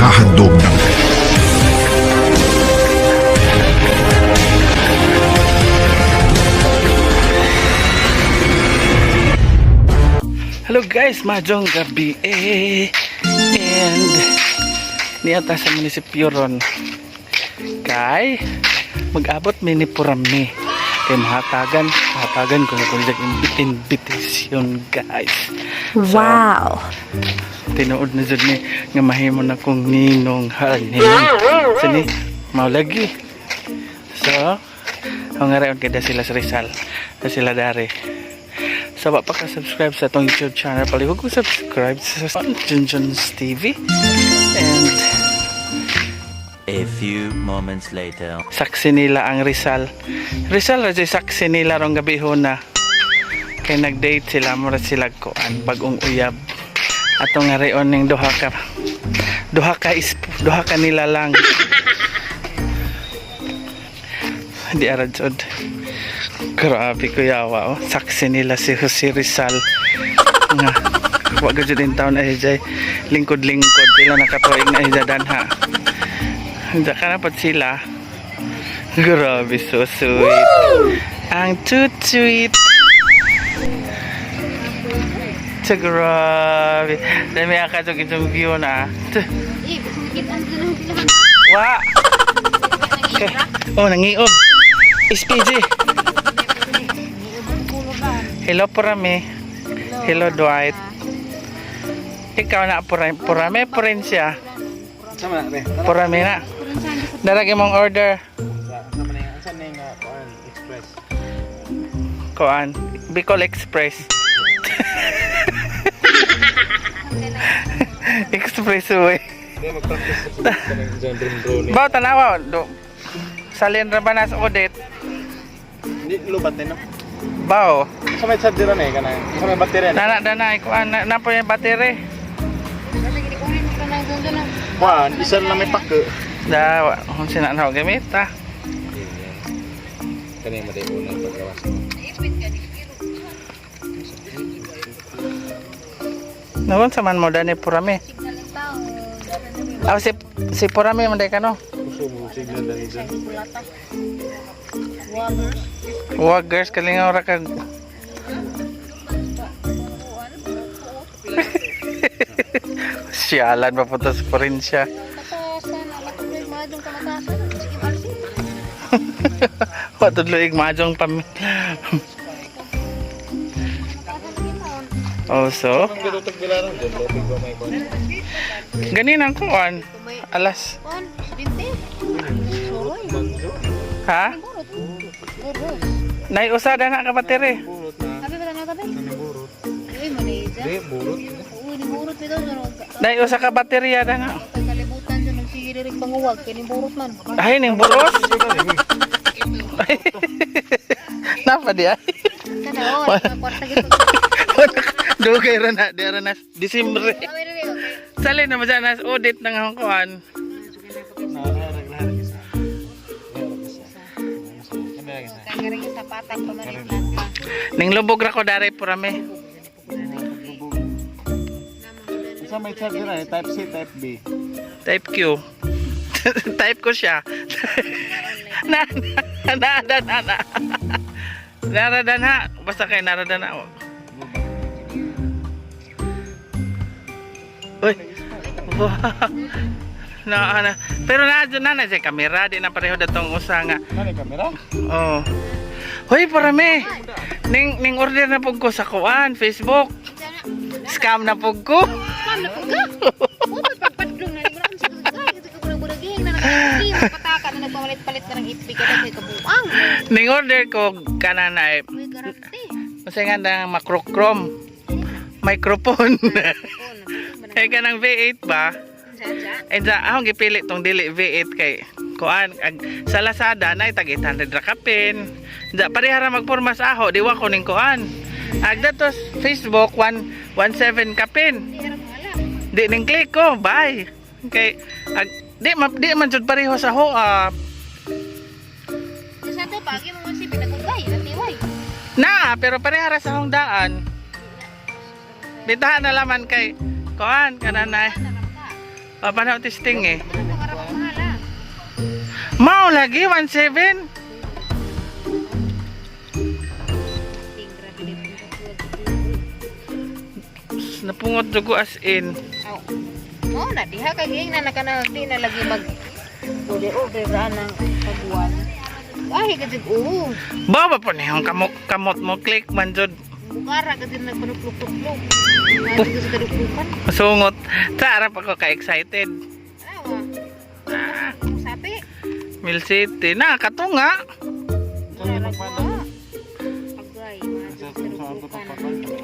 Naghahandog ng Hello guys, majong gabi eh. And niata sa munisipyo ron. Kay mag-abot mi ni Purami. Kay mahatagan, mahatagan ko na kung invitation, guys. So, Wow. Tinuod na jud ni nga mahimo na kong ninong ha ninong. So ni mao lagi. So, ang nga rayon kada sila sa Rizal. Na sila dari. So, wa pa ka subscribe sa atong YouTube channel, palihog ko subscribe sa Junjun's TV. And A few moments later. Saksi nila ang Rizal. Rizal ra jud saksi nila rong gabi na. Kay nag-date sila, mura sila kuan bagong uyab. Ato nga reon ning duha ka nila lang. Di arad jud. Grabe kuyawa oh. Saksi nila si Jose Rizal. Nga wa gud in town ay jay lingkod-lingkod pila nakatuig na ay danha. Diyan ka na pod sila. Grabe, so sweet. Ang too sweet. So, grabe. Dami ang katong itong view na. Eh, kita ang dalawa sila. Wa! Okay. Oh, nangiob. SPG. Hello, Purami. Hello, Dwight. Ikaw na, Purami. Purami, Purin siya. Sama na, be. Purami na. Daragi mong order. Sama na yung, saan na yung kuan, express? Kuan. Bicol Express. Expressway. Hindi, mag-practice sa kanang dyan, drone drone. Ba, tanawa. Do, salin ra ba na sa audit? Hindi, lubat na, no? Bao. Sa may charger na eh, kanang. Sa may battery na. Nana, dana, kuan. Na, na po yung battery. Kuan, isa na may pake. Da, wa. Kung sina na gamit, ah. Kanang maday unang paggawas. Nagon sa man mo, dani purami. Ah, si purami, manday ka no? Puso mo, signal na dyan. Wag, girls, kalingaw ra kag. Siyalan pa po sa probinsya. Matasan, matuloy mga dong kamatasan. Sige, Marcy. Watudloig mahjong pam. Oh, so? Ang galutag bilaran dyan, lopig ba may kuan? Ganin ang kuan. Alas. On, 20. Suroy. Ha? Burot. Burot. Naiusada na ka battery. Burot na. Sabi ba na tabi? Ano burot? Uy, manija. Hindi, burot. Uy, ni burot bitaw dyan. Naiusa ka baterya na nga. Kay kalibutan dyan, nagsige diri panguwag. Kay ni burot man. Ay, ning buros. Napa di ay. Kana, oh, kwarta gito. Dugay ra na, di ra na Disembre. Sabi diri, okay. Sali na ba dyan nas audit ng akong kuan. Kaya rin yung sapatan pa man yung plata. Ning lubog ra ko dare purami. Sa may charger na eh, type C, type B. Type Q. Type ko siya. Na na na na na. Naradan ha. Basta kay naradan na. Uy. Wow. Na, na. Pero na na na siya kamera di na pareho datong usa nga. Ano yung camera? Oh. Hoy, parami. Ning ning order na pug ko sa kuan, Facebook. Scam na pug ko. Kam na pud ka. Puto pagpadlong na ni sa kagay kasi kabulag-bulag na nakakati pataka na nagpamalit-palit ka ng ipik ka kay kabuang. Ning order ko kananay. Uy, garanti. Kasi nga na makrokrom. Microphone. Eh kanang V8 ba? Eh da akong gipili tong dili V8 kay kuan ag sa Lazada na tag 800 ra kapin. Da pareha ra magporma sa aho, di wa ko ning kuan. Ag datos Facebook 1 17 kapin. Di ning click ko, bye. Kay ag di man jud pareho sa ho ah. Sa to pagi mo si pinagugay, natiway. Na, pero pareha ra sa hong daan. Bitahan na laman kay kuan kananay. Ah, pa na testing eh. Ano mga rapang mahal ah. Mao lagi 17. Ting, grabe din. Napungot dugo as in. Aw. Mo na diha kay giing na nakana di na lagi mag uli over ra ng pagbuwan. Ay ka jud oo. Bawa pa ni ang kamot kamot mo click man jud. Bukara ka jud nagpanukluk-kluk. Ay sa kaduklukan. Sungot. Sa arap ako ka excited. Awa. Ah, Sabi. Mil City na katunga. Wala ra ko. Agay, Sa sa ato kaduklukan. pagpatay.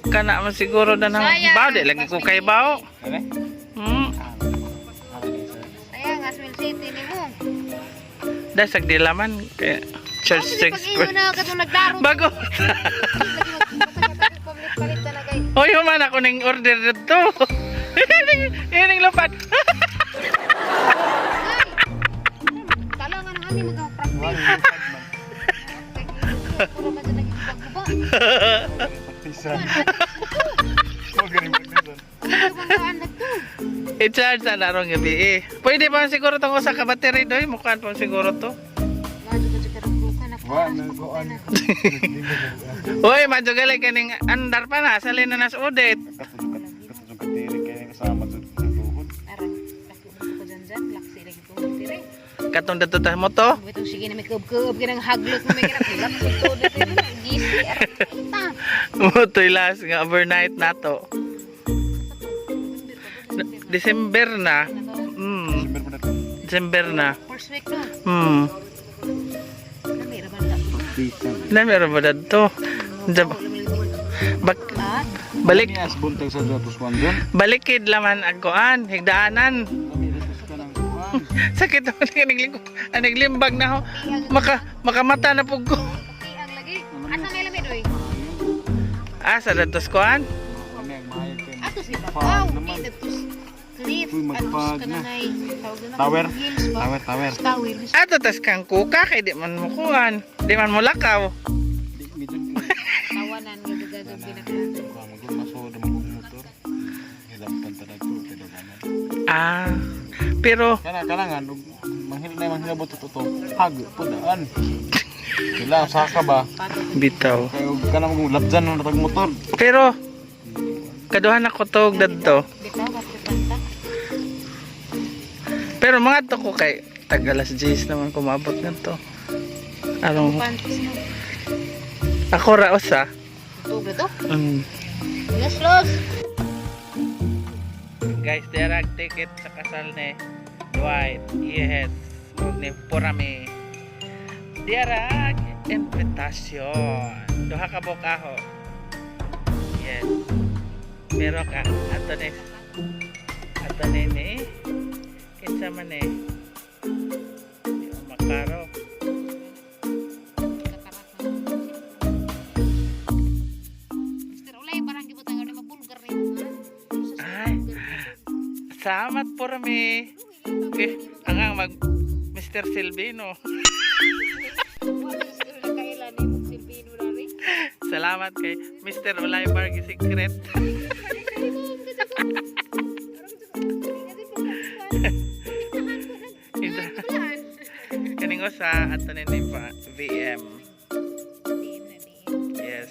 Kana man siguro na nang Sayang, bao di lagi ko kay bao. Ano? Sayang Aswell City nimo. Dasag di laman kay Church Pag Shakespeare. ingon na katong nagdaro. Bago. Lagi magpalit-palit na kay. Hoy, human ako ning order dito. Ining lupad. Talangan ang ani mag-practice. Puro man sa naging pagguba. Pagtisan. Magaling pagtisan. Ano bang to? I-charge na larong gabi eh. Pwede pa siguro tong usa ka battery doy, mukhaan pa siguro to. Madyo ka sa karugrukan ako. Wa na kuan. Uy, madyo gali kaning andar pa na, salin na nas udit. Katong katiri kay kasama sa tuhod. Arang, laki mo ko dyan dyan. Laksi lagi ko tire. Katong dato ta mo to. Itong sige na may kub-kub, kinang haglot na may kinang laksi to. Dito na, gisi. Arang, kita. Motoy last nga overnight na to. December na. December pa na to. December na. First week no. Nami, raban ka. Pagtisan. Na meron ba dadto? Bak balik Ni as buntag sa Datos Juan doon. balikid laman agkuan, higdaanan. Kami datos ka ng kuan. Sakit ako ning aniglimbag na ako. Maka makamata na pug ko. Ang lagi. Asa may lami doy? Ah, sa datos kuan? Kami ang mahayag kay. Ato si Fog Babaw. naman. Di datos cliff. Uy, Atos magfog ka na. na tawag na Tower. Hills ba? Tower, tower. Tower. Ato tas kang kuka kay di man mo kuan. Di man mo lakaw. Di medyo Tawanan nga gagagag binaklatan. kuan mo masuod ang motor. Hilamtan ta dagto kay daganan. Ah, pero Kana kana nga manghil na manghilabot to to. Hag pudaan. Sila saka ba? Bitaw. Kay og kana mo labjan na tag motor. Pero kaduhan ako to og dadto. Bitaw katripanta. Pero mga to ko kay tag alas 10 naman kumabot ngadto. Anong Panties mo. ako ra usa. Tubre to. Yes, los. Guys, derag ticket sa kasal ni Dwight. Yes. Ug ni Porami. Derag invitation. Duha ka bukaho. Yes. Pero ka ato ni ato ni kinsa man eh. Di ko makaro. Mr. Ulay, parang gibutang ni mabulgar ni mo. Ay. Salamat Porami. Okay, ang ang mag Mr. Silvino. Salamat kay Mr. Ulay Bargi Secret. Kaning usa ato ni ni VM. Yes.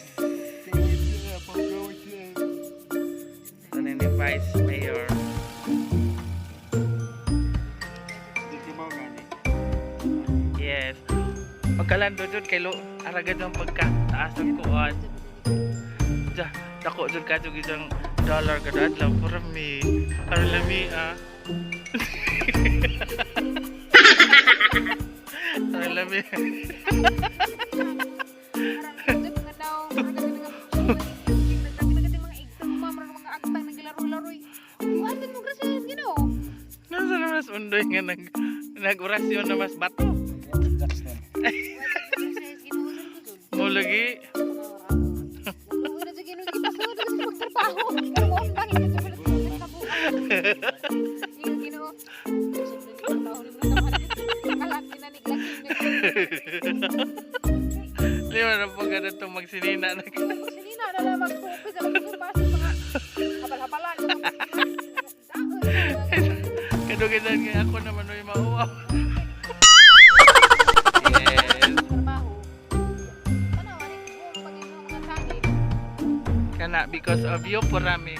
Ato ni ni Vice Mayor. Yes. Pagkalando jud kay lo aragad ang pagka taas ang kuan. Ja, dako jud ka jud isang dollar kada adlaw para mi. Aron lami ah. Aron lami. Nasa na mas undoy nga nag nag-orasyon na mas bato. Mo lagi. Lima na po ganito magsinina na. Sinina na lang magpupis, magpupis, mga habal-habalan. Kadugidan kay ako naman may mauwaw. Yes. Trabaho. Tanaw ani kung pag imong mga sangit. Kana because of you purami.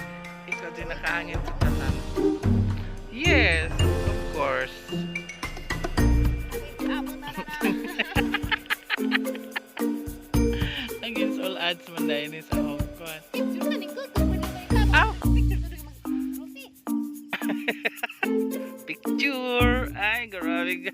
Ikaw din nakaangin sa tanan. Yes, of course. Amo na na. Against all odds man dahil ni sa Hong Kong. Picture na ning good kung pwede ba ikaw. Aw! Picture na rin mag Rosie. Picture! Ay, grabe ka.